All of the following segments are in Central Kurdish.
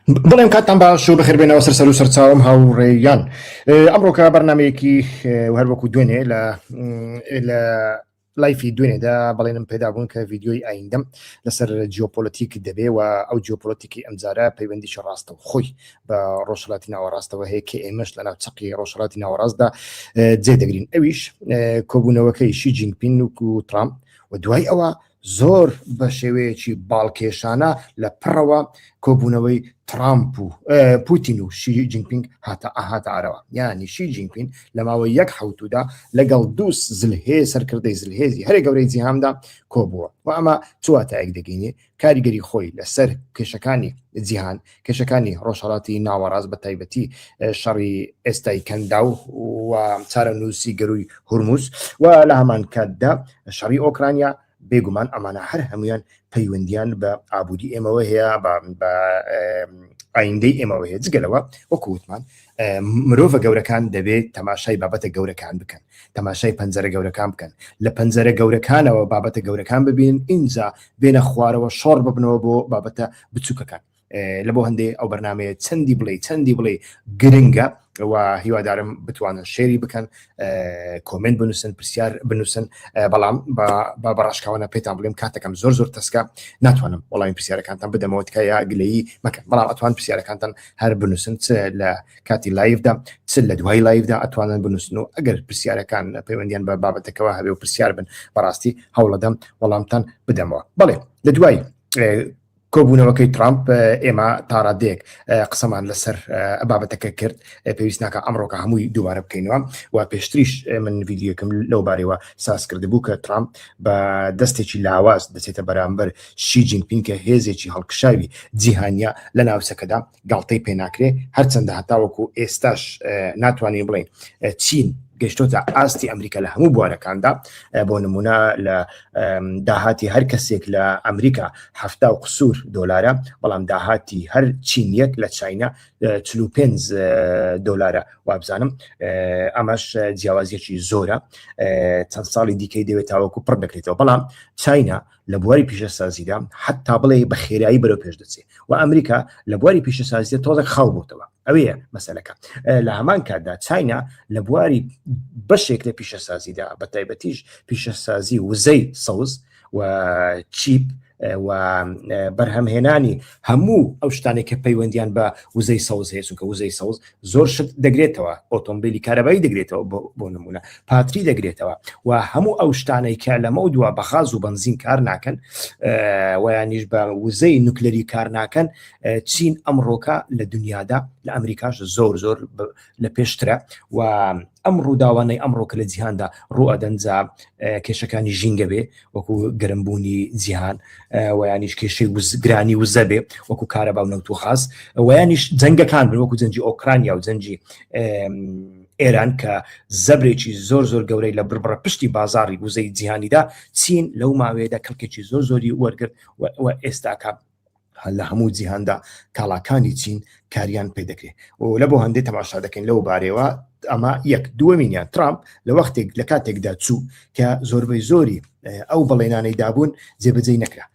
بڵێم کاتتان باش و بەخێربێنەوە سەر سەر و سەرچاوم هاوڕێیان ئەمڕۆکە بەرنمەیەکی هەر وەکو دوێنێ لە لە live ی دوێنێدا بەڵێنم پێدا بوون کە ڤیدیۆی ئایندەم لەسەر جیۆپۆلەتیک دەبێ و ئەو جیۆپۆلەتیکی ئەمجارە پەیوەندیی ڕاستە و خۆی بە ڕۆژهەڵاتی ناوەڕاستەوە هەیە کە ئێمەش لەناو چەقی ڕۆژهەڵاتی ناوەڕاستدا جێ دەگرین، ئەویش کۆبوونەوەکەی شی جینپین و ترامپ و دوای ئەوە زۆر بە شێوەیەکی باڵکێشانە لە پڕەوە کۆبوونەوەی ترامپ و پوتین و شی جینپینگ هاتە ئاهاتە ئارەوە، یانی شی جینپین لە ماوەی یەک حوتودا لەگەڵ دوو زلهێ سەرکردەی زلهێزی هەرە گەورەی جیهاندا کۆبووە و ئەمە چ واتایەک دەگەینێ؟ کاریگەری خۆی لەسەر کێشەکانی جیهان، کێشەکانی ڕۆژهەڵاتی ناوەڕاست بە تایبەتی شەڕی ئێستای کەنداو و چارەنووسی گەرووی هورمز و لە هەمان کاتدا شەڕی ئۆکرانیا، بێگومان ئەمانە هەر هەمویان پەیوەندیان بە ئابووری ئێمەوە هەیە، بە ئایندەی ئێمەوە هەیە. جگەلەوە وەکو وتمان مرۆڤە گەورەکان دەبێت تەماشای بابەتە گەورەکان بکەن، تەماشای پەنجەرە گەورەکان بکەن، لە پەنجەرە گەورەکانەوە بابەتە گەورەکان ببین، ئینجا بێنە خوارەوە شۆڕ ببنەوە بۆ بابەتە بچووکەکان. لە بۆ هەندێ ئەو بەرنمەیە چەندی بڵێ چەندی بڵێ گرنگە و هیوادارم بتوانن share ی بکەن، comment بنووسن، پرسیار بنووسن، بەڵام بە بەڕاشکاوانە پێتان بڵێم کاتەکەم زۆر زۆر تەسکە، ناتوانم وەڵامی پرسیارەکانتان بدەمەوە، تکایە گلەیی مەکەن، بەڵام ئەتوان پرسیارەکانتان هەر بنووسن، چ لە کاتی live دا چ لە دوای live دا ئەتوانن بنووسن و ئەگەر پرسیارەکان پەیوەندیان بە بابەتەکەەوە هەبێ و پرسیار بن بەڕاستی هەوڵەدەم وەڵامتان بدەمەوە. بەڵێ لە دوای کۆبوونەوەکەی ترامپ ئێمە تاڕادەیەک قسەمان لەسەر بابەتەکە کرد، پێویست ناکە ئەمڕۆکە هەمووی دووبارە بکەینەوە و پێشتریش من ڤیدیۆکەم لەو بارەوە ساز کردبوو کە ترامپ بە دەستێکی لاواز دەچێتە بەرامبەر شی جینپین کە هێزێکی هەڵکشاوی جیهانیە لە ناوچەکەدا، گاڵتەی پێناکرێ، هەرچەندە هەتاوەکو ئێستاش ناتوانین بڵێین چین گەشتۆتە ئاستی ئەمریکا لە هەموو بوارەکاندا. بۆ نمونە لە داهاتی هەر کەسێک لە ئەمریکا 70 و قسوور دۆلارە، بەڵام داهاتی هەر چینیەک لە چاینا 45 دۆلارە وابزانم، ئەمەش جیاوازیەکی زۆرە، چەند ساڵی دیکەی دەوێت تاوەکو پڕ دەکرێتەوە. بەڵام چاینا لە بواری پیشەسازیدا حتا بڵێ بە خێرایی بەرەو پێش دەچێت و ئەمریکا لە بواری پیشەسازیدا تۆزێک خاو بووتەوە، ئەوەیە مەسەلەکە. لە هەمان کاتدا چاینا لە بواری بەشێک لە پیشەسازیدا بە تایبەتیش پیشەسازی وزەی سەوز و chip و بەرهەمهێنانی هەموو ئەو شتانێک کە پەیوەندیان بە وزەی سەوز هەیە، چونکە وزەی سەوز زۆر شت دەگرێتەوە، ئۆتۆمبیلی کارەبایی دەگرێتەوە، بۆ نمونە پاتری دەگرێتەوە و هەموو ئەو شتانەی کە لەمە دووە بە غاز و بەنزین کار ناکەن ویانیش بە وزەی نوکلەری کار ناکەن. چین ئەمڕۆکە لە دنیادا لە ئەمریکاش زۆر زۆر لە پێشترە و ئەم ڕووداوانەی ئەمڕۆکە لە جیهاندا ڕوئەدەنجا کێشەکانی ژینگە بێ وەکو گەرمبوونی جیهان ویانیش کێشەی گرانی وزە بێ وەکو کارەبا و نەوت و غاز ویانیش جەنگەکان بن وەکو جەنگی ئۆکرانیا و جەنگی ئێران کە زەبرێکی زۆر زۆر گەورەی لە بڕبڕە پشتی بازاری وزەی جیهانیدا، چین لەو ماوەیەدا کەڵکێکی زۆر زۆری وەرگرت و ئێستاکە لە هەموو جیهاندا کاڵاکانی چین کاریان پێ دەکرێت و لە بۆ هەندێک تەماشا دەکەین لەو بارەوە. ئەمە یەک. دووەمینیان ترامپ لە وەختێک لە کاتێکدا چوو کە زۆربەی زۆری ئەو بەڵێنانەی دابوون جێبەجێ نەکرا،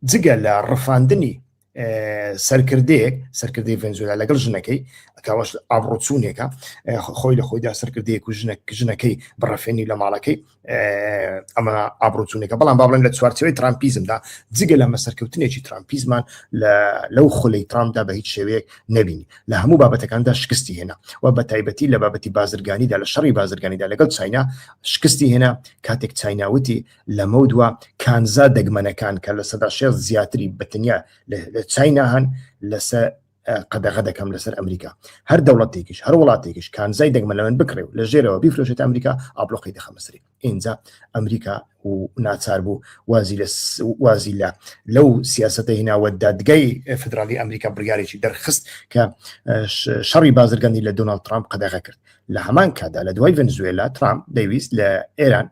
جگە لە ڕفاندنی سەرکردەیەک، سەرکردەی ڤەنزوێلا لەگەڵ ژنەکەی، کاوەش ئابڕۆچوونێکە خۆی لە خۆیدا سەرکردەیەک و ژنە ژنەکەی بڕەفێنی لە ماڵەکەی، ئەمە ئابڕوچوونێکە. بەڵام با بڵێم لە چوارچێوەی ترامپیزمدا جگە لەمە سەرکەوتنێکی ترامپیزمان لە لەو خولەی ترامپدا بە هیچ شێوەیەک نەبینی. لە هەموو بابەتەکاندا شکستی هێنا و بە تایبەتی لە بابەتی بازرگانیدا، لە شەڕی بازرگانیدا لەگەڵ چاینا شکستی هێنا، کاتێک چاینا وتی لەمەو دوا کانزا دەگمەنەکان کە 60% زیاتری بە تەنیا لە چاینا هەن لەسەر قەدەغە دەکەم لەسەر ئەمریکا، هەر دەوڵەتێکیش هەر وڵاتێکیش کانزای دەگمەن لە من بکڕێ و لە ژێرەوە بیفرۆشێتە ئەمریکا ئابلۆقی دەخەمە سەری. ئینجا ئەمریکا و ناچار بوو وازی لە وازی لە لەو سیاسەتە هیناوە. دادگای فدرالی ئەمریکا بڕیارێکی دەرخست کە شەڕی بازرگانی لە دۆناڵد ترامپ قەدەغە کرد. لە هەمان کاتدا لە دوای ڤەنزوێلا ترامپ دەیویست لە ئێران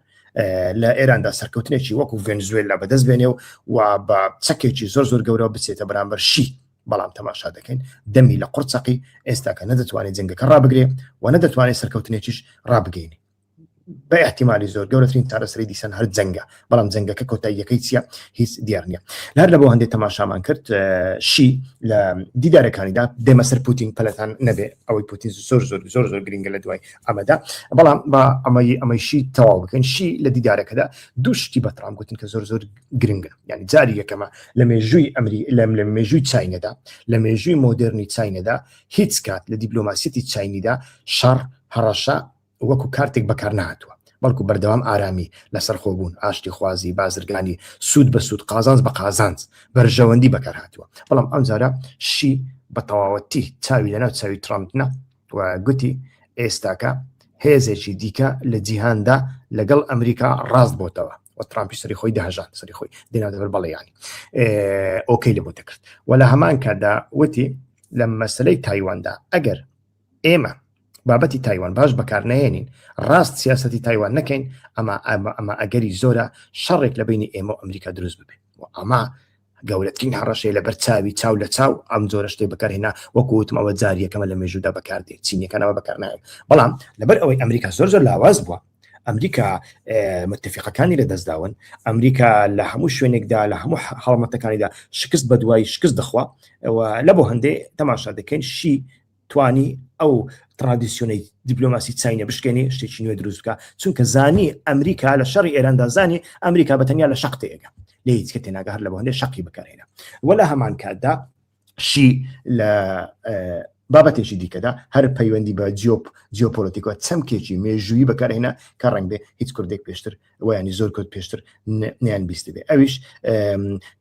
لە ئێراندا سەرکەوتنێکی وەکو ڤەنزوێلا بەدەست بێنێ و و بە چەکێکی زۆر زۆر گەورەوە بچێتە بەرامبەر شی، بەڵام تەماشا دەکەین دەمی لە قوڕ چەقی، ئێستاکە نەدەتوانێت جەنگەکە ڕابگرێ و نەدەتوانێت سەرکەوتنێکیش ڕابگەینێ. بە احتیممالی زۆر گەورەترین چارەسەری دیسان هەر جەنگە بەڵام جەنگەکە کۆتاییەکەی چییە هیچ دیار نییە لەر لە بۆ هەندێک تەماشامان کرد شی لە دیدارەکانیدا دێمە سەر پوتین پەلەتان نەبێ ئەوەی پوتین زۆر زۆر زۆر زۆر گرنگە لە دوای ئەمەدا بەڵام با ئەمەی ئەمەی شی تەواو بکەین شی لە دیدارەکەدا دوو شتی بە ترامپ گوتن کە زۆر زۆر گرنگە یعنی جاری یەکەمە لە مێژووی ئەمری لەم لە مێژووی چینەدا لە مێژووی مۆدررنی چینەدا هیچ کات لە دیپلۆماسیەتی چینیدا شەڕ هەڕەشە وەکو کارتێک بەکار نەهاتووە، بەڵکو بەردەوام ئارامی، لەسەرخۆبوون، ئاشتیخوازی، بازرگانی، سوود بە سوود، قازانج بە قازانج، بەرژەوەندی بەکار هاتووە. بەڵام ئەمجارە شی بە تەواوەتی چاوی لەناو چاوی ترامپ نا و گوتی ئێستاکە هێزێکی دیکە لە جیهاندا لەگەڵ ئەمریکا ڕاست بۆتەوە و ترامپی سەری خۆی دەهەژان سەری خۆی دێنا دەبەر بەڵێ یانی okay لە بۆ دەکرد و لە هەمان کاتدا وتی لە مەسلەی تایواندا ئەگەر ئێمە بابەتی تایوان باش بەکارنەهێنین ڕاست سیاستی تایوان نەکەین ئەمە ئەمە ئەمە ئەگەری زۆرە شەڕێک لە بینی ئێمە و ئەمریکا دروست ببێت و ئەمە گەورەترین هەڕەشەیە لەبەر چاوی چاو لە چاو ئەم جۆرە شتێک بەکارهێنا وەکو وتم ئەوە جاری یەکەمە لە مێژوودا بەکاردێت چینیەکانەوە بەکارنایەن بەڵام لەبەر ئەوەی ئەمریکا زۆر زۆر لاواز بووە ئەمریکا متفقەکانی لە دەستداون ئەمریکا لە هەموو شوێنێکدا لە هەموو هەڵمەتەکانیدا شکست بە دوای شکست دەخوا لە بۆ هەندێ تەماشا دەکەین شی توانی ئەو ترادیسیۆنەی دیپلۆماسی چینە بشکێنی شتێکی نوێ دروست بکە چونکە زانی ئەمریکا لە شەڕی ئێراندا زانی ئەمریکا بە تەنیا لە شەق تێگە لە هیچ کە تێناگە هەر لە بۆ هەندێک شەقی بەکارهێنا وە لە هەمان کاتدا شی لە بابەتێکی دیکەدا هەر پەیوەندی بە جیۆپ جیۆپۆلەتیکەوە چەمکێکی مێژوویی بەکارهێنا کە ڕەنگ بێ هیچ کوردێک پێشتر ویانی زۆر کورد پێشتر نیان بیستبێ ئەویش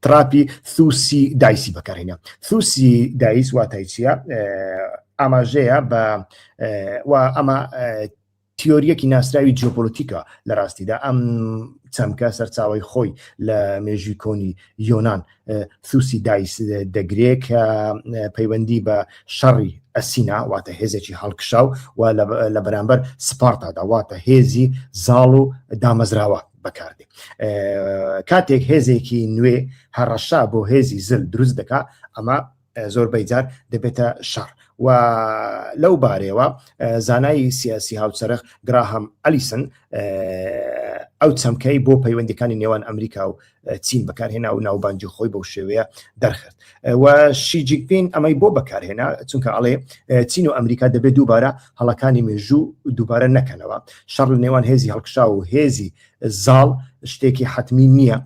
trap ی ثوسی دایسی بەکارهێنا. ثوسی دایس واتای چییە؟ ئاماژەیە بە و ئەمە تیۆریەکی ناسراوی جیۆپۆلەتیکە لە ڕاستیدا ئەم چەمکە سەرچاوی خۆی لە مێژوی کۆنی یۆناان ثوسی دایس دەگرێ کە پەیوەندی بە شەڕی ئەسینا واتە هێزێکی هەڵکشاو و لە بەرامبەر سپارتادا واتە هێزی زاڵ و دامەزراوە بەکاردێ کاتێک هێزێکی نوێ هەڕەشە بۆ هێزی زل دروست دەکا ئەمە زۆربەی جار دەبێتە شەڕ و لەو بارەیەوە زانایی سیاسی هاوچەرخ گراهام ئەلیسن ئەو چەمکەی بۆ پەیوەندیەکانی نێوان ئەمریکا و چین بەکارهێنا و ناوبانگی خۆی بەو شێوەیە دەرخست و شی جینپین ئەمەی بۆ بەکارهێنا چونکە ئەڵێ چین و ئەمریکا دەبێت دووبارە هەڵەکانی مێژوو دووبارە نەکەنەوە شەڕ لە نێوان هێزی هەڵکشا و هێزی زاڵ شتێکی حتمی نییە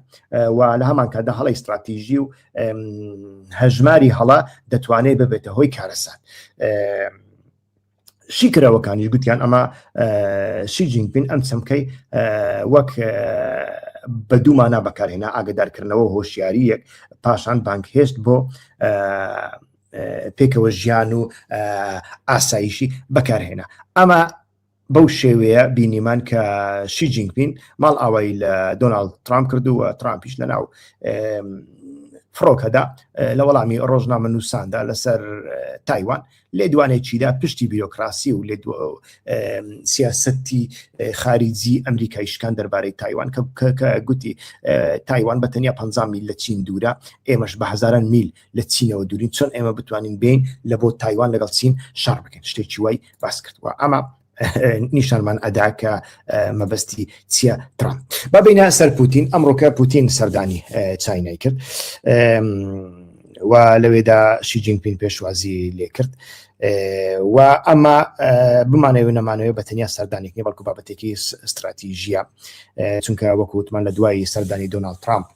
و لە هەمان کاتدا هەڵی استراتیژی و هەژماری هەڵە دەتوانێت ببێتە هۆی کارەسات. شیکەرەوەکانیش گوتیان ئەمە شی جینپین ئەم چەمکەی وەک بە دوو مانا بەکارهێنا ئاگدارکردنەوە هۆشیاریەک پاشان بانگهێشت بۆ پێکەوە ژیان و ئاسایشی بەکارهێنا ئەمە بەو شێوەیە بینیمان کە شی جینپین ماڵ ئاوایی لە دۆناڵد ترامپ کردو و ترامپیش لە ناو فڕۆکەدا لە وەڵامی ڕۆژنامە نووساندا لەسەر تایوان لێدوانێکیدا پشتی بیرۆکراسی و سیاسەتی خاریجی ئەمریکای شکان دەربارەی تایوان کە گوتی تایوان بە تەنیا 50 میل لە چین دوورە ئێمەش بە هەزاران میل لە چینەوە دوورین چۆن ئێمە بتوانین بین لە بۆ تایوان لەگەڵ چین شەڕ بکەین شتێکی وای باس کرد و ئەمە نیشانمان ئەدا کە مەبەستی چییە ترامپ با بینە سەر پوتین ئەمڕۆکە پوتین سەردانی چینای کرد و لەوێدا شی جینپین پێشوازی لێ کرد و ئەمە بمانەوە نەمانەوە بە تەنیا سەردانێک نیە بەڵکو بابەتێکی استراتیژیە چونکە وەکوتمان لە دوای سەردانی دۆناڵد ترامپ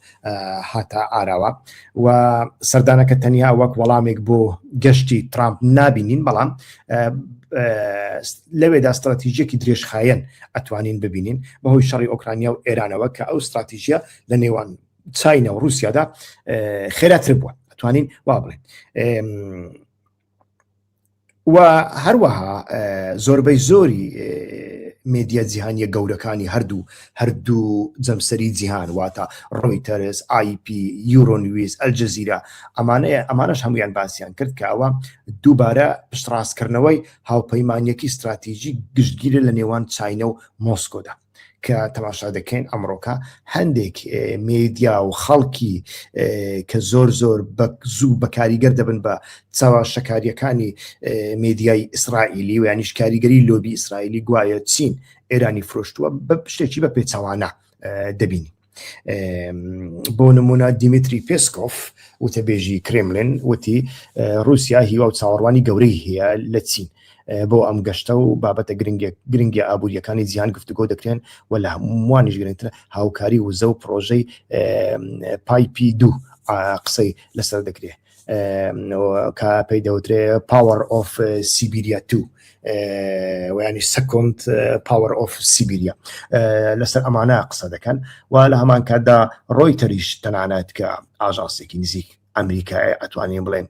هاتە ئاراوە و سەردانەکە تەنیا وەک وەڵامێک بۆ گەشتی ترامپ نابینین بەڵام لەوێدا استراتیژیەکی درێژخایەن ئەتوانین ببینین بەهۆی شەڕی ئۆکرانیا و ئێرانەوە کە ئەو استراتیژیە لە نێوان چینە و رووسیادا خێراتر بووە ئەتوانین وا بڵێن و هەروەها زۆربەی زۆری مێدیا جیهانیە گەورەکانی هەردوو هەردوو جەمسەری جیهان واتە ڕۆیتەرز ئایپی یورۆنویز ئەلجەزیرە ئەمانەیە ئەمانەش هەمویان باسییان کرد کە ئەوە دووبارە پشتڕاستکردنەوەی هاوپەیمانیەکی استراتیژی گشتگیرە لە نێوان چینە و مۆسکۆدا. کە تەماشا دەکەین ئەمڕۆکە هەندێک مێدیا و خەڵکی کە زۆر زۆر بە زوو بەکاریگەر دەبن بە چاواشەکاریەکانی مێدیای ئیسرائیلی و یانیش کاریگەری لۆبی ئیسرائیلی گوایە چین. ئێرانی فرۆشتووە بە شتێکی بە پێچەوانە دەبینی. بۆ نمونە دیمیتری پێسکۆف وتەبێژی کرێملن وتی رووسیا هیوا و چاوەڕوانی گەورەی هەیە لە چین بۆ ئەم گەشتە و بابەتە گرنگە ئابوووریەکانی جیهان گفتوگۆ دەکرێن و لە هەمووانیش گرنگتر هاوکاری وزە و پرۆژەی پایپی دوو قسەی لەسەر دەکرێت. کە پێی دەوترێ Power of Siberia two ویانی Second Power of Siberia لەسەر ئەمانە قسە دەکەن و لە هەمان کاتدا ڕۆیتەریش تەنانەت کە ئاژانسێکی نزیک ئەمریکا ئەتوانین بڵێن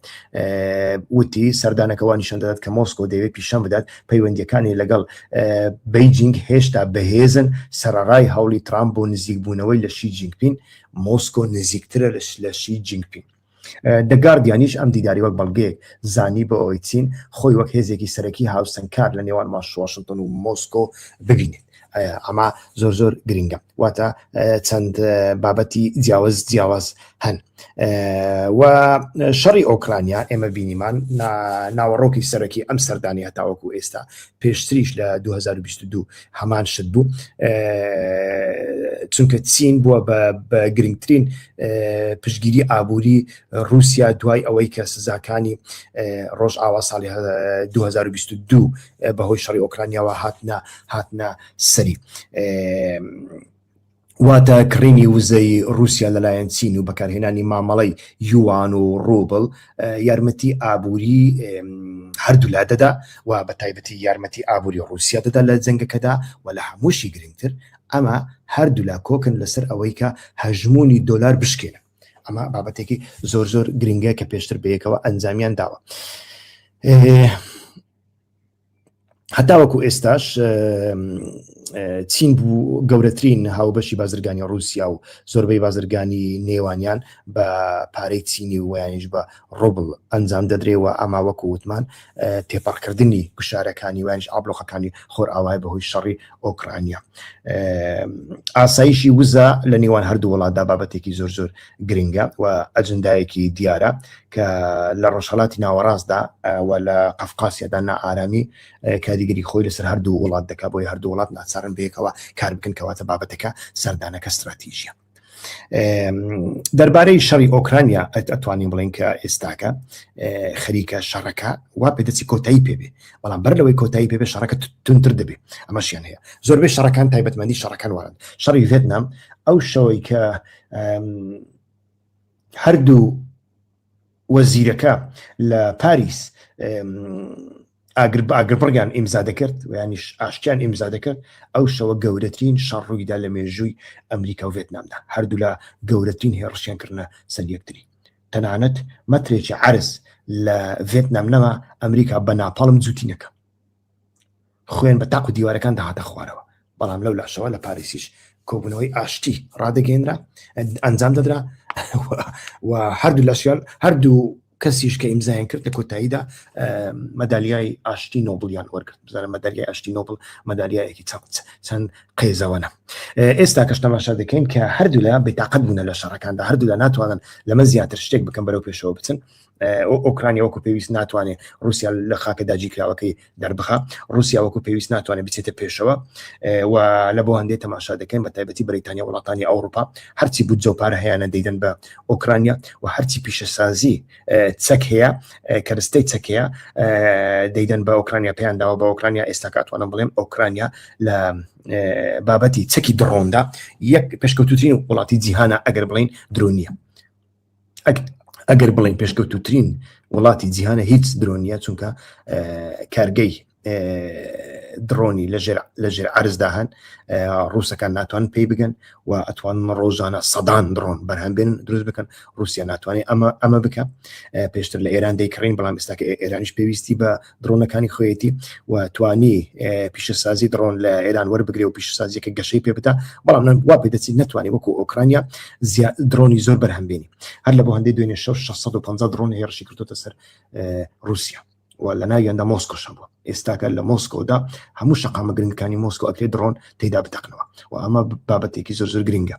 وتی سەردانەکە وا نیشان دەدات کە مۆسکۆ دەیەوێت پیشان بدات پەیوەندیەکانی لەگەڵ بەیجینگ هێشتا بەهێزن سەرەڕای هەوڵی ترامپ بۆ نزیکبوونەوەی لە شی جینگپین مۆسکۆ نزیکترە لە شی جینگپین دە گاردیانیش ئەم دیداری وەک بەڵگەیەک زانی بۆ ئەوەی چین خۆی وەک هێزێکی سەرەکی هاوسەنگکار لە نێوان واشنتۆن و مۆسکۆ ببینێت. ئەمە زۆر زۆر گرنگە واتە چەند بابەتی جیاواز جیاواز هەن و شەڕی ئۆکرانیا ئێمە بینیمان ناوەڕۆکی سەرەکی ئەم سەردانی هەتاوەکو ئێستا پێشتریش لە 2022 هەمان شت بوو چونکە چین بووە بە گرنگترین پشتگیری ئابووری رووسیا دوای ئەوەی کە سزاکانی ڕۆژئاوا ساڵی 2022 بەهۆی شەڕی ئۆکرانیاوە هاتنە هاتنە سەری. واتە کڕینی وزەی رووسیا لەلایەن چین و بەکارهێنانی مامەڵەی یوان و ڕوبڵ یارمەتی ئابووری هەردوولا دەدا و بە تایبەتی یارمەتی ئابووری رووسیا دەدا لە جەنگەکەدا و لە هەمووشی گرنگتر ئەمە هەردوولا کۆکن لەسەر ئەوەی کە هەژموونی دۆلار بشکێنن ئەمە بابەتێکی زۆر زۆر گرنگە کە پێشتر بەیەکەوە ئەنجامیان داوە. هەتاوەکو ئێستاش چین بوو گەورەترین هاوبەشی بازرگانی رووسیا و زۆربەی بازرگانی نێوانیان بە پارەی چینی و ویانیش بە ڕۆبڵ ئەنجام دەدرێ و ئەما وەکو وتمان تێپەڕکردنی گوشارەکانی وانیش ئابلۆقەکانی خۆرئاوای بەهۆی شەڕی ئۆکرانیا ئاسایشی وزە لە نێوان هەردوو وڵاتدا بابەتێکی زۆر زۆر گرنگە و ئەجندایەکی دیارە کە لە ڕۆژهەڵاتی ناوەڕاستدا و لە قەفقاسیادا نائارامی کاریگەری خۆی لەسەر هەردوو وڵات دەکا بۆیە هەردوو وڵات ناچارن بەیەکەوە کار بکەن کەواتە بابەتەکە سەردانەکە ستراتیژیە. دەربارەی شەڕی ئۆکرانیا ئەتوانین بڵێن کە ئێستاکە خەریکە شەڕەکە وا پێدەچی کۆتایی پێبێ بەڵام بەر لەوەی کۆتایی پێبێ شەڕەکە تونتر دەبێ ئەمەشیان هەیە زۆربەی شەڕەکان تایبەتمەندی شەڕەکان وارن شەڕی ڤێتنام ئەو شەوەی کە هەردوو وەزیرەکە لە پاریس ئاگر ئاگربڕیان ئیمزا دەکرد ویانیش ئاشتیان ئیمزا دەکرد ئەو شەوە گەورەترین شەڕ ڕوویدا لە مێژووی ئەمریکا و ڤێتنامدا هەردوولا گەورەترین هێڕشیان کردنە سەر یەکتری تەنانەت مەترێکی عرز لە ڤێتنام نەما ئەمریکا بە ناپاڵم جووتی نەکە خوێن بە تاق و دیوارەکان دەهاتە خوارەوە بەڵام لەو لاشەوە لە پاریسیش کۆبوونەوەی ئاشتی ڕادەگەێنرا ئەنجام دەدرا و هەردوو لەشیان هەردوو کەسیش کە ئیمزایان کرد لە کۆتاییدا مەدالیای ئاشتی نۆبڵیان وەرگرت بزانە مەدالیای ئاشتی نۆبڵ مەدالیایەکی چەند قێزەوەنە ئێستا کەش تەماشا دەکەین کە هەردوولا بێتاقەت بوونە لە شەڕەکاندا هەردوولا ناتوانن لەمە زیاتر شتێک بکەن بەرەو پێشەوە بچن ئۆکرانیا وەکو پێویست ناتوانێت رووسیا لە خاکە داگیرکراوەکەی دەربخا رووسیا وەکو پێویست ناتوانێت بچێتە پێشەوە و لە بۆ هەندێک تەماشا دەکەین بە تایبەتی بەریتانیا وڵاتانی ئەوروپا هەرچی بودجە و پارە هەیەە دەیدەن بە ئۆکرانیا و هەرچی پیشەسازی چەک هەیە کەرستەی چەک هەیە دەیدەن بە ئۆکرانیا پێیان داوە بە ئۆکرانیا ئێستا کاتوانم بڵێم ئۆکرانیا لە بابەتی چەکی دڕۆندا یەک پێشکەوتوترین وڵاتی جیهانە ئەگەر بڵین درۆنیە ئەگەر بڵێن پێشکەوتوترین وڵاتی جیهانە هیچ درۆ نییە چونکە کارگەی دڕۆنی لە ژێر عرزدا هەن ڕووسەکان ناتوان پێی بگەن و ئەتوان ڕۆژانە سەدان دڕۆن بەرهەم بێن دروست بکەن رووسیا ناتوانێت ئەمە ئەمە بکە پێشتر لە ئێران دەیکڕین بەڵام ئێستا کە ئێرانیش پێویستی بە دڕۆنەکانی خۆیەتی و توانی پیشەسازی دڕۆن لە ئێران وەربگرێ و پیشەسازیەکە گەشەی پێ بدا بەڵام نەن وا پێدەچی نەتوانانی وەکو ئۆکرانیا درۆنی زۆر بەرهەم بێنی هەر لە بۆ هەندێک دوێنێ شەو 650 درۆن هێرشی کردوتە سەر رووسیا و لە ناویاندا مۆسکۆش هەبووە. ئێستاکە لە مۆسکۆدا هەموو شەقامە گرنگەکانی مۆسکۆ ئەکرێت درۆن تێدا بتەقنەوە و ئەمە بابەتێکی زۆر زۆر گرنگە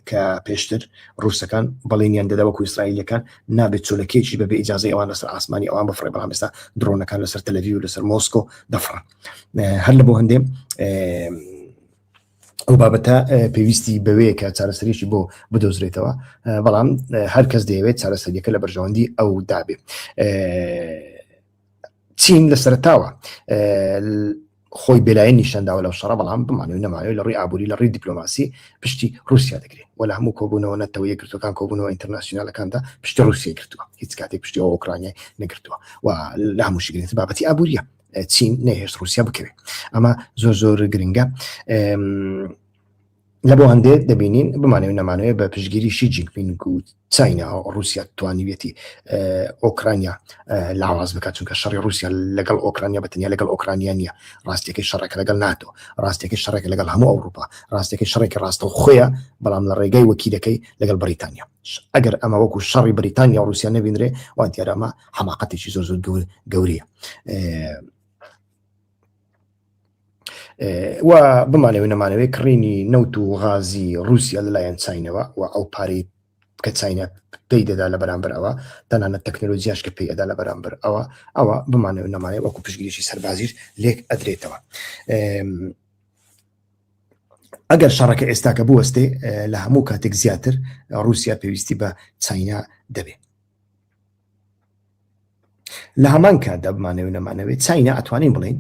کە پێشتر ڕووسەکان بەڵێنیان دەدا وەکو ئیسرائیلەکان نابێت چۆلەکێکی بەبێ ئیجازەی ئەوان لەسەر ئاسمانی ئەوان بفڕێ بەڵام ئێستا درۆنەکان لەسەر تەلەڤیڤ و لەسەر مۆسکۆ دەفڕن هەر لە بۆ هەندێ ئەو بابەتە پێویستی بەوەیە کە چارەسەریی بۆ بدۆزرێتەوە بەڵام هەر کەس دەیەوێت چارەسەریەکە لە بەرژەوەندی ئەو دابێ چین لە سەرتاوە خۆی بێلایەن نیشانداوە لەو شەڕە بەڵام بمانەوە نەمانەوە لە ڕووی ئابووری لە ڕووی دیپلۆماسی پشتی رووسیا دەگرێت و لە هەموو کۆبوونەوە نەتەوە یەکگرتووەکان کۆبوونەوە ئینتەرناسیۆنالەکاندا پشتی رووسیا گرتووە هیچ کاتێک پشتی ئەو ئۆکرانیای نەگرتووە و لە هەمووشی گرنگتر بابەتی ئابووریە چین نەهێشت رووسیا بکەوێت ئەمە زۆر زۆر گرنگە لە بۆ هەندێ دەبینین بمانەوێ نەمانەوێ بە پشتگیری شی جینپینگ و چاینا ڕوسیا توانیویەتی ئۆکرانیا لاواز بکات چونکە شەڕی رووسیا لەگەڵ ئۆکرانیا بە تەنیا لەگەڵ ئۆکرانیا نییە ڕاستیەکەی شەڕێکە لەگەڵ ناتۆ ڕاستیەکەی شەڕێکە لەگەڵ هەموو ئەوروپا ڕاستیەکەی شەڕێکی ڕاستە خۆیە بەڵام لە ڕێگەی وەکیلەکەی لەگەڵ بەریتانیا ئەگەر ئەمە وەکو شەڕی بەریتانیا و رووسیا نەبینرێ وا دیارە ئەمە حەماقەتێکی زۆر زۆر گەورەیە و بمانەوێ نەمانەوێ کڕینی نەوت و غازی رووسیا لەلایەن چینەوە و ئەو پارەی کە چینە پێی دەدا لە بەرامبەر ئەوە تەنانەت تەکنەلۆجیاش کە پێی ئەدا لە بەرامبەر ئەوە ئەوە بمانەوێ نەمانەوێ وەکو پشتگیریی سەربازیش لێک ئەدرێتەوە. ئەگەر شەڕەکە ئێستاکە بوەستێ لە هەموو کاتێک زیاتر رووسیا پێویستی بە چاینا دەبێ. لە هەمان کاتدا بمانەوێ نەمانەوێت چاینا ئەتوانین بڵین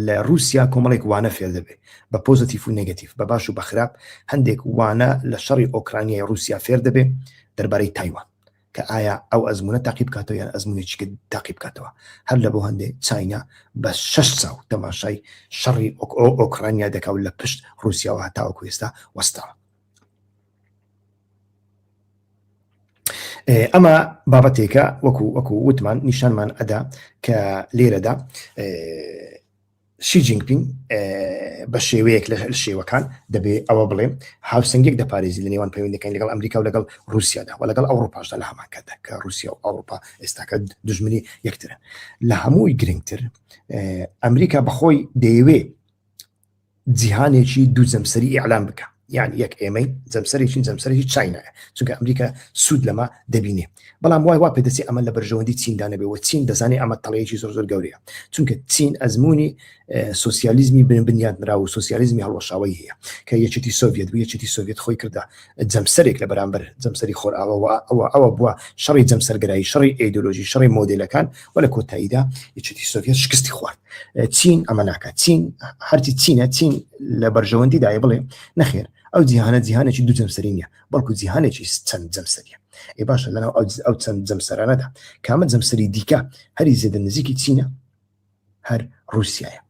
لە رووسیا کۆمەڵێک وانە فێر دەبێت بە پۆزتیف و نێگەتیف بە باش و بە خراپ هەندێک وانە لە شەڕی ئۆکرانیای رووسیا فێر دەبێت دەربارەی تایوان کە ئایا ئەو ئەزمونە تاقی بکاتەوە یان ئەزمونێکی تاقی بکاتەوە هەر لە بۆ هەندێک چاینا بە شەش چاو تەماشای شەڕی ئۆکرانیا دەکا و لە پشت رووسیاوە هەتاوەکو ئێستا وەستاوە. ئەمە بابەتێکە وەکو وەکو وتمان نیشانمان ئەدا کە لێرەدا شی جینگپین بە شێوەیەک لە شێوەکان دەبێ ئەوە بڵێ هاوسەنگێک دەپارێزی لە نێوان پەیوەندەکان لەگەڵ ئەمریکا و لەگەڵ رووسیادا و لەگەڵ ئەوروپاشدا لە هەمان کاتدا کە رووسیا و ئەوروپا ئێستاکە دژمنی یەکترن لە هەمووی گرنگتر ئەمریکا بەخۆی دەیەوێ جیهانێکی دوو جەمسەری ئیعلان بکە یعنی یەک ئێمەی جەمسەرێکی جەمسەرێکی چینایە چونکە ئەمریکا سوود لەمە دەبینێ بەڵام وای وا پێدەچێ ئەمە لە بەرژەوەندی چیندا نەبێ و چین دەزانێ ئەمە تەڵەیەکی زۆر زۆر گەورەیە چونکە چین ئەزمموی سوسیالیزمی بن بنیات نرا و سوسیالیزمی هەڵوەشاوەی هەیە کە یەکێتی سۆڤێت بوو یەکێتی سۆڤێت خۆی کردە جەمسەرێک لە بەرامبەر جەمسەری خۆرئاوا ئەوە ئەوە بووە شەڕی جەمسەرگەرایی شەڕی ئایدۆلۆژی شەڕی مۆدێلەکان و لە کۆتاییدا یەکێتی سۆڤێت شکستی خوارد چین ئەمە ناکات چین هەرچی چینە چین لە بەرژەوەندی دایە بڵێ نەخێر ئەو جیهانە جیهانێکی دوو جەمسەری نییە بەڵکو جیهانێکی چەند جەمسەریە ئێ باشە لەناو ئەو چەند جەمسەرانەدا کامە جەمسەری دیکە هەری زێدە نزیکی چینە هەر رووسایە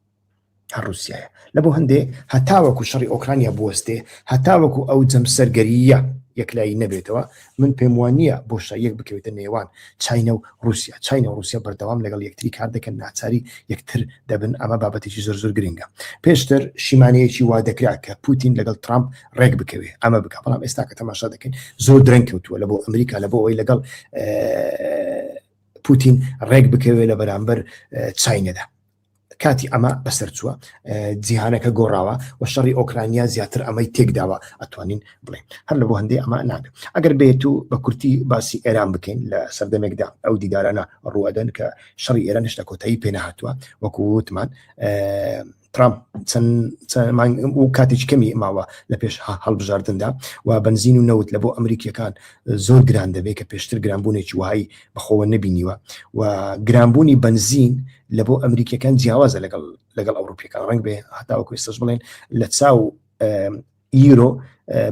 هەر رووسایە لە بۆ هەندێ هەتاوەکو شەڕی ئۆکرانیا بوەستێ هەتاوەکو ئەو جەمسەرگەرییە یەکلایی نەبێتەوە من پێم وانییە بۆشاییەک بکەوێتە نێوان چاینا و ڕووسیا، چاینا و ڕووسیا بەردەوام لەگەڵ یەکتری کار دەکەن، ناچاری یەکتر دەبن، ئەمە بابەتێکی زۆر زۆر گرنگە. پێشتر شیمانەیەکی وا دەکرا کە پوتین لەگەڵ ترامپ ڕێک بکەوێ ئەمە بکا، بەڵام ئێستا کە تەماشا دەکەین زۆر درەنگ کەوتووە لە بۆ ئەمریکا لە بۆ ئەوەی لەگەڵ پوتین ڕێک بکەوێ لە بەرامبەر چاینەدا. کاتی ئەمە بەسەر چووە جیهانەکە گۆڕاوە و شەڕی ئۆکرانیا زیاتر ئەمەی تێکداوە ئەتوانین بڵێن هەر لە بۆ هەندێ ئەمە نابێت ئەگەر بێت و بە کورتی باسی ئێران بکەین لە سەردەمێکدا ئەو دیدارانە ڕوئەدەن کە شەڕی ئێران هێشتا کۆتایی پێنەهاتووە وەکو وتمان ترامپ چەند و کاتێکی کەمی ماوە لە پێش هەڵبژاردندا و بنزین و نەوت لە بۆ ئەمریکیەکان زۆر گران دەبێت کە پێشتر گرانبوونێکی وهای بەخۆوە نەبینیوە و گرانبوونی بنزین لە بۆ ئەمریکیەکان جیاوازە لەگەڵ لەگەڵ ئەوروپیەکان ڕەنگ بێ هەتاوەکو ئێستاش بڵێن لە چاو یورۆ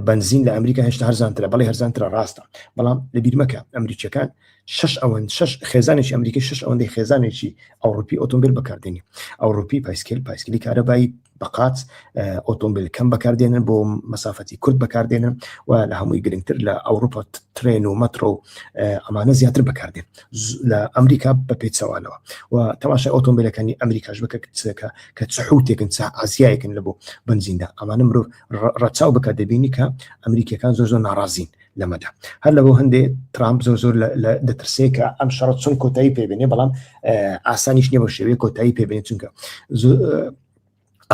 بنزین لە ئەمریکا هێشتا هەرزانترە بەڵێ هەرزانترە ڕاستە بەڵام لە بیرمەکە ئەمریکیەکان شش ئەوەند شش خێزانێکی ئەمریکی شش ئەوەندەی خێزانێکی ئەوروپی ئۆتۆمبیل بەکاردێنی ئەوروپی پایسکل پایسکلی کارەبایی. بە قاچ، ئۆتۆمبیل کەم بەکاردێنن بۆ مەسافەتی کورت بەکاردێنن و لە هەمووی گرنگتر لە ئەوروپا ترێن و مەترۆ و ئەمانە زیاتر بەکاردێن لە ئەمریکا بە پێچەوانەوە و تەماشای ئۆتۆمبیلەکانی ئەمریکاش بکە کە کە چ حوتێکن چ ئازیایەکن لە بۆ بنزیندا ئەمانە مرۆڤ ڕەچاو بکە دەبینی کە ئەمریکیەکان زۆر زۆر ناڕازین لەمەدا هەر لەبۆ هەندێ ترامپ زۆر زۆر دەترسێ کە ئەم شەڕە چۆن کۆتایی پێبێنێ بەڵام ئاسانیش نییە بە شێوەیە کۆتایی پێبێنێ چونکە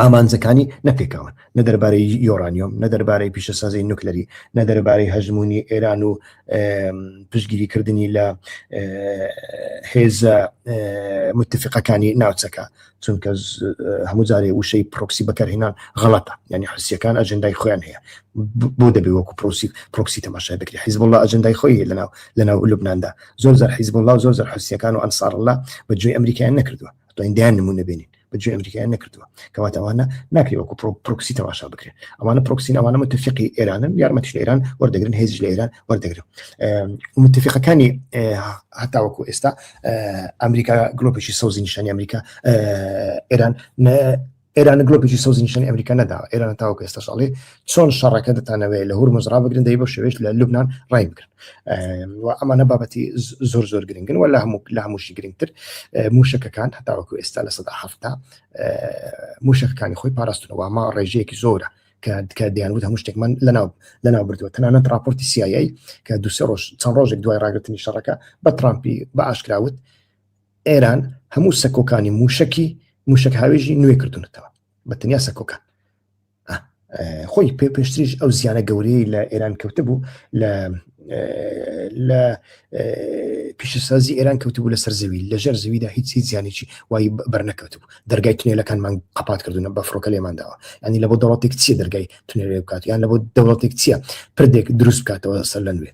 ئامانجەکانی نەپێکاون نە دەربارەی یۆرانیۆم نە دەربارەی پیشەسازی نوکلەری نە دەربارەی هەژمونی ئێران و پشتگیریکردنی لە هێزە متفقەکانی ناوچەکە چونکە هەموو جارێ وشەی پرۆکسی بەکارهێنان غەڵەتە یعنی حوسیەکان ئەجندای خۆیان هەیە بۆ دەبێ وەکو پرۆسی پرۆکسی تەماشای بکرێ حیزب الله ئەجندای خۆی هەیە لەناو لەناو لوبناندا زۆر زار حیزب الله و زۆر زار حوسیەکان و ئەنسار الله بە گوێی ئەمریکایان نەکردووە توانین دەیان نمونە بێنین بە گوێی ئەمریکایان نەکردووە کەواتە ئەوانە ناکرێ وەکو پرۆکسی تەماشا بکرێن ئەوانە پرۆکسین ئەوانە متفقی ئێرانن یارمەتیش لە ئێران وەردەگرن هێزیش لە ئێران وەردەگرن متفقەکانی هەتاوەکو ئێستا ئەمریکا گلۆپێکی سەوزی نیشانی ئەمریکا ئێران ئێران گلۆپێکی سەوزی نیشانی ئەمریکا نەداوە ئێران تاوەکو ئێستا شڵێ چۆن شەڕەکە دەتانەوەی لە هورمز ڕابگرن دەی بۆ شێوێش لە لوبناان ڕای بگرن و ئەمانە بابەتی زۆر زۆر گرنگن و لە هەموو لە هەمووشی گرنگتر موشەکەکان هەتاوەکو ئێستا لە 1970 موشەکەکانی خۆی پاراستنەوە ما ڕێژەیەکی زۆرە کە کە دەیانوت هەموو شتێکمان لەناو لەناو بردووە تەنانەت راپۆرتی CIA کە دوسێ ڕۆژ چەند ڕۆژێک دوای ڕاگرتنی شەڕەکە بە ترامپی بە ئاشکراوت ئێران هەموو سەکۆکانی موشکی موشک هاوێژی نوێ کردوونەتەوە بە تەنیا سەکۆکان خۆی پێ پێشتریش ئەو زیانە گەورەی لە ئێران کەوتبوو لە لە پیشەسازی ئێران کەوتبوو لەسەر زەوی لەژێر زەویدا هیچ هیچ زیانێکی وای بەرنەکەوتبوو دەرگای تونێلەکانمان قەپات کردوونە بە فڕۆکە لێمانداوە ینی لە بۆ دەوڵەتێک چییە دەرگای تونێلێ بکات یان لە بۆ دەوڵەتێک چییە پردێک دروست بکاتەوە سەر لە نوێ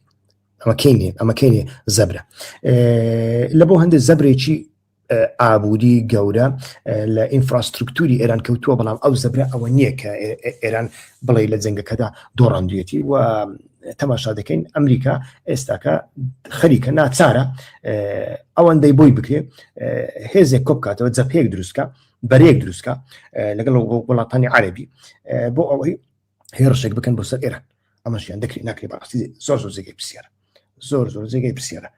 ئەمە کەینێ ئەمە کەینێ زەبرە لە بۆ هەندێک زەبرێکی ئابووری گەورە لە ئینفراسترکتوری ئێران کەوتووە بەڵام ئەو زەبرە ئەوە نییە کە ئێران بڵێ لە جەنگەکەدا دۆڕاندوێتی و تەماشا دەکەین ئەمریکا ئێستاکە خەریکە ناچارە ئەوەندەی بۆی بکرێ هێزێک کۆبکاتەوە جەپێک دروستکە بەرێک دروستکە لەگەڵ وڵاتانی عەربی بۆ ئەوەی هێڕشێک بکەن بۆ سەر ئێران ئەمەشیان دەکرێت ناکرێت بەڕاستی زۆر زۆر جێگەی پرسیارە زۆر زۆر جێگەی پرسیارە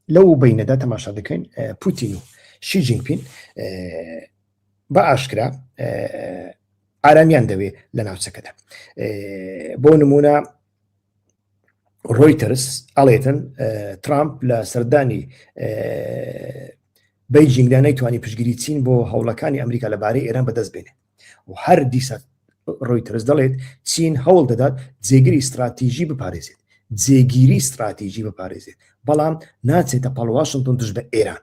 لەو بینەدا تەماشا دەکەین پوتین و شی جینپین بە ئاشکرا ئارامیان دەوێ لە ناوچەکەدا بۆ نمونە ڕۆیتەرز ئەڵێتن ترامپ لە سەردانی بەیجینگدا نەیتوانی پشگیری چین بۆ هەوڵەکانی ئەمریکا لەبارەی ئێران بەدەست بێنێ و هەر دیسان ڕۆیتەرز دەڵێت چین هەوڵ دەدات جێگری استراتیژی بپارێزێت جێگیری استراتیژی بپارێزێت بەڵام ناچێتە پاڵ واشنتۆن دژ بە ئێران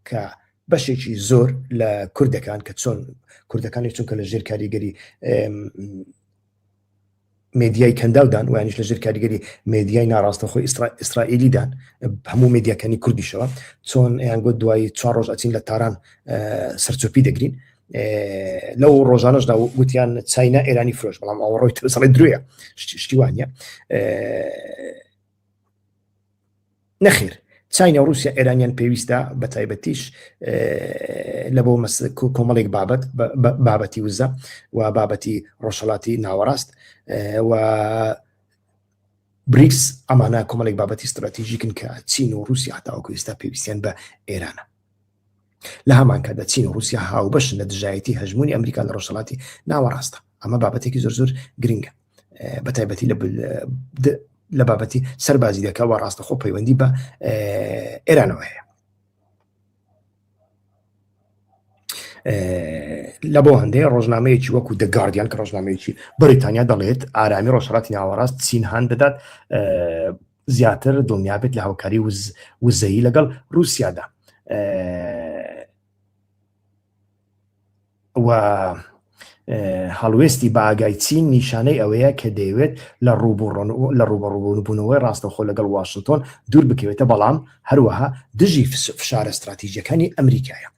کە بەشێکی زۆر لە کوردەکان کە چۆن کوردەکانی چونکە لە ژێر کاریگەری مێدیای کەنداودان وانیش لە ژێر کاریگەری مێدیای ناڕاستەخۆی ئیسرائیلیدان هەموو مێدیاکانی کوردیشەوە چۆن یان گوت دوایی چوار ڕۆژ ئەچین لە تاران سەرچۆپی دەگرین لەو ڕۆژانەشدا گوتیان چاینا ئێرانی فرۆش بەڵام ئەوە ڕۆی ترسەڵی درۆیە شتیوانە نەخێر چاینا و رووسیا ئێرانیان پێویستە بە تایبەتیش لە بۆ کۆمەڵێک بابەت بابەتی وزە و بابەتی ڕۆژهڵاتی ناوەڕاست و بریکس ئەمانە کۆمەڵێک بابەتی استراتیژیکن کە چین و رووسیا هەتاوەکو ئێستا پێویستیان بە ئێرانە لە هەمان کاتدا چین و رووسیا هاوبەشن لە دژایەتی هەژمونی ئەمریکا لە ڕۆژهڵاتی ناوەڕاستە ئەمە بابەتێکی زۆر زۆر گرنگە بە تایبەتی لە لە بابەتی سەربازی دەکە و ڕاستەخۆ پەیوەندی بە ئێرانەوە هەیە لە بۆ هەندێک ڕۆژنامەیەکی وەکو The Guardian کە ڕۆژنامەیەکی بەریتانیا دەڵێت ئارامی ڕۆژهڵاتی ناوەڕاست چین هان دەدات زیاتر دڵنیابێت لە هاوکاری وزەیی لەگەڵ رووسیادا و هەڵوێستی بە ئاگای چین نیشانەی ئەوەیە کە دەیەوێت لە لە ڕووبەڕووبوونەوەی ڕاستەوخۆ لەگەڵ واشنتۆن دوور بکەوێتە بەڵام هەروەها دژی فشارە استراتیژیەکانی ئەمریکایە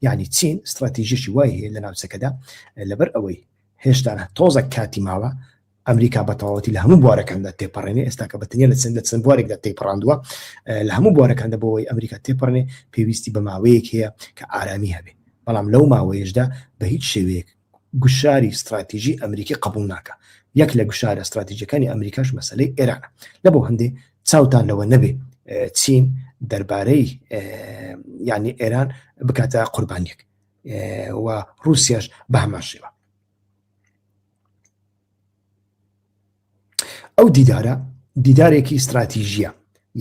یعنی چین استراتیژیشی وای هەیە لە ناوچەکەدا لەبەر ئەوەی هێشتا تۆزە کاتی ماوە ئەمریکا بە تەواوەتی لە هەموو بوارەکاندا تێپەڕێنێ ئێستا کە بە تەنیا لە چەند لە چەند بوارێکدا تێپەڕاندووە لە هەموو بوارەکاندا بۆ ئەوەی ئەمریکا تێپەڕێنێ پێویستی بە ماوەیەک هەیە کە ئارامی هەبێ. بەڵام لەو ماوەیەشدا بە هیچ شێوەیەک گوشاری ستراتیژی ئەمریکی قبول ناکە یەک لە گوشارە ستراتیژەکانی ئەمریکاش مەسلەی ئێرانە لە بۆ هەندێ چاوتان لەوە نەبێ چین دەربارەی ینی ئێران بکاتە قوربانیەک و رووسیاش بە هەمان شێوە ئەو دیدارە دیدارێکی استراتیژیە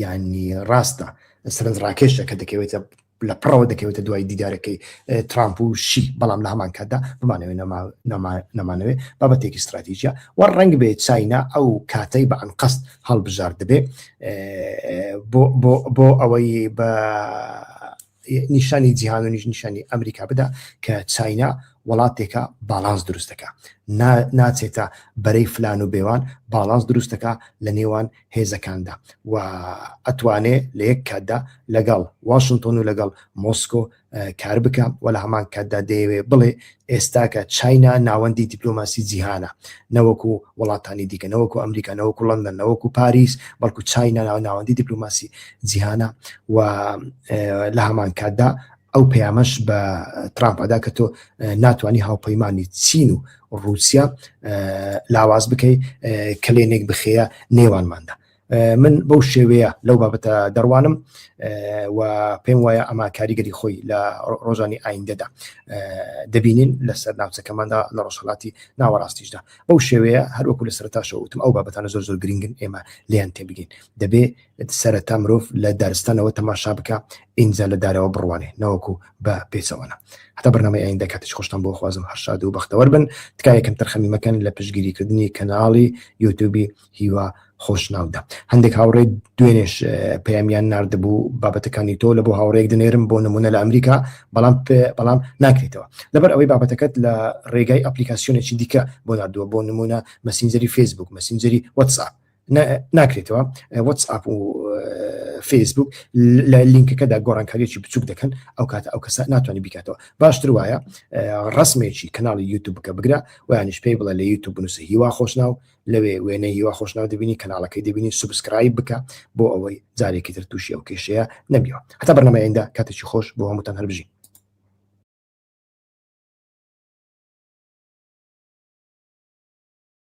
یعنی ڕاستە سەرنج ڕاکێشە کە دەکەوێتە لە پڕەوە دەکەوێتە دوای دیدارەکەی ترامپ و شی بەڵام لە هەمان کاتدا بمانەوێت نەمانەوێ بابەتێکی استراتیژیە و ڕەنگ بێ چاینا ئەو کاتەی بە ئەنقەست هەڵبژار دەبێ بۆ ئەوەی بە نیشانی جیهان و نیشانی ئەمریکا بدا کە چاینا وڵاتێکە باڵانس دروست دەکا ناچێتە بەرەی فلان و بێوان باڵانس دروست دەکا لە نێوان هێزەکاندا و ئەتوانێ لە یەک کاتدا لەگەڵ واشنتۆن و لەگەڵ مۆسکۆ کار بکە و لە هەمان کاتدا دەیەوێ بڵێ ئێستاکە چاینا ناوەندی دیپلۆماسی جیهانە نەوەکو وڵاتانی دیکە نەوەکو ئەمریکا نەوەکو لەندەن نەوەکو پاریس بەڵکو چاینا ناوەندی دیپلۆماسی جیهانە و لە هەمان کاتدا ئەو پەیامەش بە ترامپ ئەدا کە تۆ ناتوانانی هاوپەیمانی چین و رووسیا لاواز بکەی کەلێنێک بخەیە نێوانماندا من بەو شێوەیە لەو بابەتە دەڕوانم و پێم وایە ئەمە کاریگەری خۆی لە ڕۆژانی ئایندەدا دەبینین لەسەر ناوچەکەماندا لە ڕۆژهڵاتی ناوەڕاستیشدا بەو شێوەیە هەروەکو لە سەرتاشەوە وتم ئەو بابەتانە زۆر زۆر گرنگن ئێمە لیان تێبگەین دەبێ سەرەتا مرۆڤ لە دارستانەوە تەماشا بکە ئینجا لە دارەوە بڕوانێ نەوەکو بە پێچەوانە هەتا بەرنامەی ئایندە کاتێکی خۆشتان بۆ خوازم هەر شاد و بەختەوەر بن تکایە کەمتەرخەمی مەکەن لە پشتگیریکردنی کەناڵی یوتیوبی هیوا خۆشناودا هەندێک هاوڕێ دوێنێش پەیامیان ناردبوو بابەتەکانی تۆ لە بۆ هاوڕێک دەنێرم بۆ نمونە لە ئەمریکا بەڵام بەڵام ناکرێتەوە لەبەر ئەوەی بابەتەکەت لە ڕێگای ئەپلیکاسیۆنێکی دیکە بۆ ناردووە بۆ نمونە مەسینجەری فەیسبوک مەسینجەری واتسئاپ ناکرێتەوە واتسئاپ و فەیسبوک لە لینکەکەدا گۆڕانکاریی بچوک دەکەن ئەو کاتە ئەو کەسە ناتوانانی بیکاتەوە باشتر وایە ڕسمێکی کەناڵی یوتوب بکە بگرە ویانیش پێی بڵێ لە یوتوب بنووسە هیوا خۆشناو لەوێ وێنەی هیوا خۆشناو دەبینی کەناڵەکەی دەبینی subscribe بکە بۆ ئەوەی جارێکی تر تووشی ئەو کێشەیە نەبیەوە هەتا بەرنامەی ئایندە کاتێکی خۆش بۆ هەمووتان هەربژین.